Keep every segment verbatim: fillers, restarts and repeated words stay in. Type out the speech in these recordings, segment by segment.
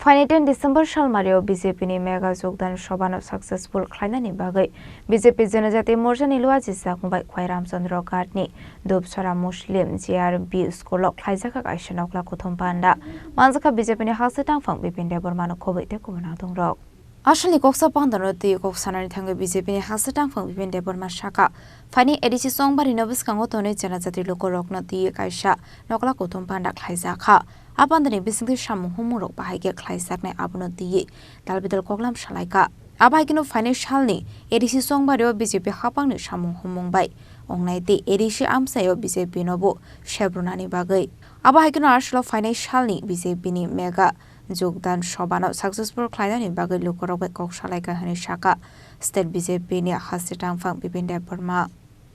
Phaini ten December salmario B J P ni mega jogdan sobhano successful khlainani bagwi B J P Janajati Morcha ni luaji chakmung bai Khwai Ramchandra Ghat ni Dubsora Muslim G R B school o khlaijak kaisa nokla kuthum panda manjakha B J P ni haksa tangphang Bipin Debbarma no khobwi tei kubun adongrok. Aswkni koksa pandano twi kok sanani thangwi B J P ni haksa tangphang Bipin Debbarma sakha, phaini A D C chongbari no bwskango tonwi Janajati lukurokno twi kaisa nokla kuthum panda khlaijakha. A pandani bisingtwi samung humungrok bahai khe khlaijaknai abono twiwi dalbidal koklam salaikha. Abo hai kheno phainai salni A D C chongbario B J P haphangni samung humung bai wngnai tei A D C amchaio B J P nobo sebrunani bagwi. Abo hai kheno aswlo phainai salni B J P ni mega jogdan sobhano successful khlainani bagwi lukurok bai kok salaikha hwnwi sakha State B J P ni haksa tangphang Bipin Debbarma.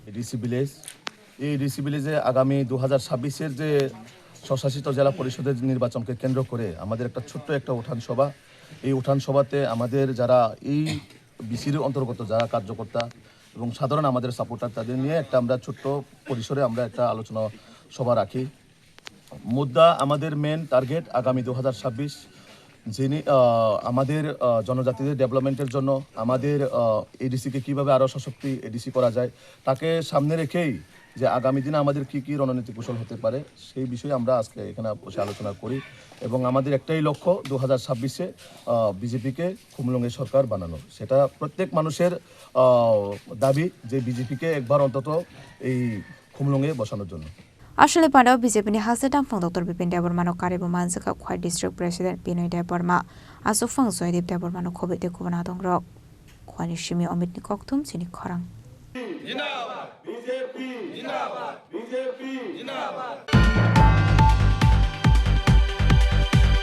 ADC village, এই এডিসি ভিলেজে আগামী দু হাজার ছাব্বিশের যে স্বশাসিত জেলা পরিষদের নির্বাচনকে কেন্দ্র করে আমাদের একটা ছোট্ট একটা উঠান সভা। এই উঠান সভাতে আমাদের যারা এই বিসির অন্তর্গত যারা কার্যকর্তা এবং সাধারণ আমাদের সাপোর্টার, তাদের নিয়ে একটা আমরা ছোট্ট পরিসরে আমরা একটা আলোচনা সভা রাখি। মুদ্রা আমাদের মেন টার্গেট আগামী দু হাজার ছাব্বিশ, যিনি, আহ, আমাদের, আহ, জনজাতিদের ডেভেলপমেন্টের জন্য আমাদের, আহ, এডিসিকে কীভাবে আরও সশক্তি এডিসি করা যায়, তাকে সামনে রেখেই যে আগামী দিনে আমাদের কী কী রণনীতি কৌশল হতে পারে, সেই বিষয়ে আমরা আজকে এখানে বসে আলোচনা করি। এবং আমাদের একটাই লক্ষ্য, দু হাজার ছাব্বিশে, আহ, বিজেপিকে খুমলুঙে সরকার বানানো। সেটা প্রত্যেক মানুষের, আহ, দাবি যে বিজেপিকে একবার অন্তত এই খুমলুঙে বসানোর জন্য। Aswkni pandao B J P ni haksa tangphang Doctor Bipin Debbarma no karibo manjakha Khwai District President Binoy Debbarma, aswk phang Joydeep Debbarma no khobwi tei kubun adongrok. Khwani simi Amit ni kokthum chini khorang. Jindabad B J P, jindabad B J P, jindabad.